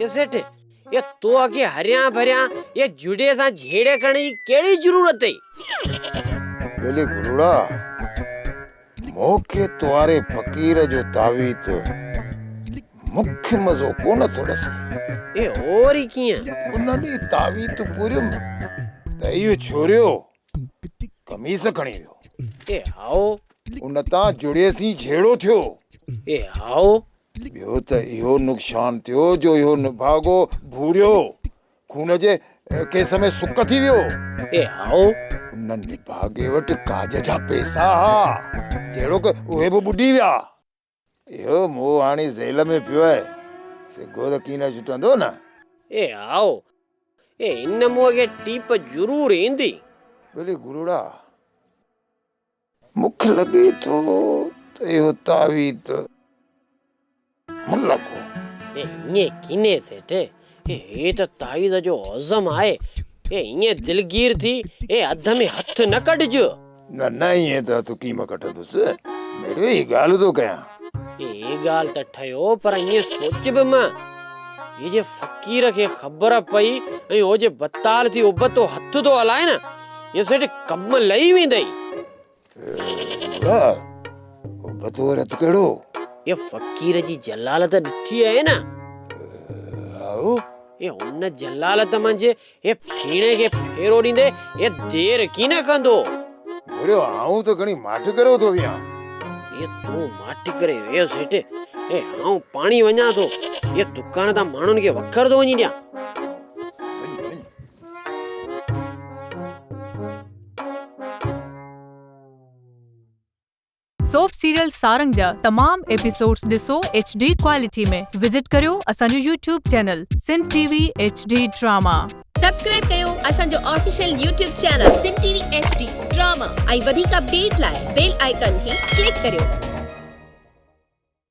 اي سيٺ، اي تو کي هريان ڀريان اي جڙي سان جهيڙي ڪرڻ جي ڪهڙي ضرورت اٿئي؟ ٻيلي گلوڙا، مون کي تواري فقير جو تعويذ مون کي مزو ڪونه ٿو ڏسي. اي هو وري ڪيئن؟ ان ڏينهن تعويذ پوريم ته اهو ڇوريو قميص کڻي ويو. اي هائو. ان تان جڙي سين جهيڙو ٿيو. اي هائو. ٻيو ته اهو نقصان ٿيو جو اهو نڀاڳو ڀوريو خون جي ڪيس ۾ سڪ ٿي ويو. اي هائو. ان نڀاڳي وٽ ڪاڄ جا پئسا ها، جهڙوڪ اهي به ٻڏي ويا. اهو موهه هاڻي زيل ۾ پيو آهي، سگهو ته ڪين ڇٽندو نه. اي هائو. اي هن موهه کي ٽيپ ضرور ايندي. ٻلي گلوڙا، مون کي لڳي ٿو ته اهو تعويذ نه لڳو. اي ائين ڪينهي سيٺ، اي هي ته تعويذ جو عزم آهي، اي ائين دلگير ٿي اي اڌ ۾ هٿ نه ڪڍج. نه نه ائين ته هٿ ڪيم ڪڍندس، مڙيو ئي ڳالهه ٿو ڪيان. اي هي ڳالهه ته ٺهيو پر ائين سوچ به مه، هي جي فقير کي خبر پئي ۽ هو جي بتال ٿي ابتو هٿ ٿو هلائي نه، هي سيٺ ڪم لهي ويندئي. ها، ابتو رت ڪهڙو؟ هي فقير جي جلالت ڏٺي آهي نه؟ هائو. هي ان جلالت منجهه هي ڦيڻي کي ڦيرو ڏيندي هي دير ڪين ڪندو. گهريو، آئون ته گهڻي ماٺ ڪريو ٿو ويهان. هي تون ماٺ ڪري ويهه سيٺ، هي آئون پاڻي وڃان ٿو، هي دڪان تان ماڻهن کي وکر ٿو وڃي ڏيان. وڃ وڃ. سوپ سيريل سارنگ جا تمام ايپيسوڊز ڏسو ايڇ ڊي ڪوالٽي ۾ وزٽ ڪريو اسان جو YouTube channel Sindh T V H D drama. Subscribe ڪيو اسان جو official YouTube channel Sindh T V H D drama ۽ وڌيڪ اپڊيٽ لاء بيل آئيڪان کي ڪلڪ ڪريو.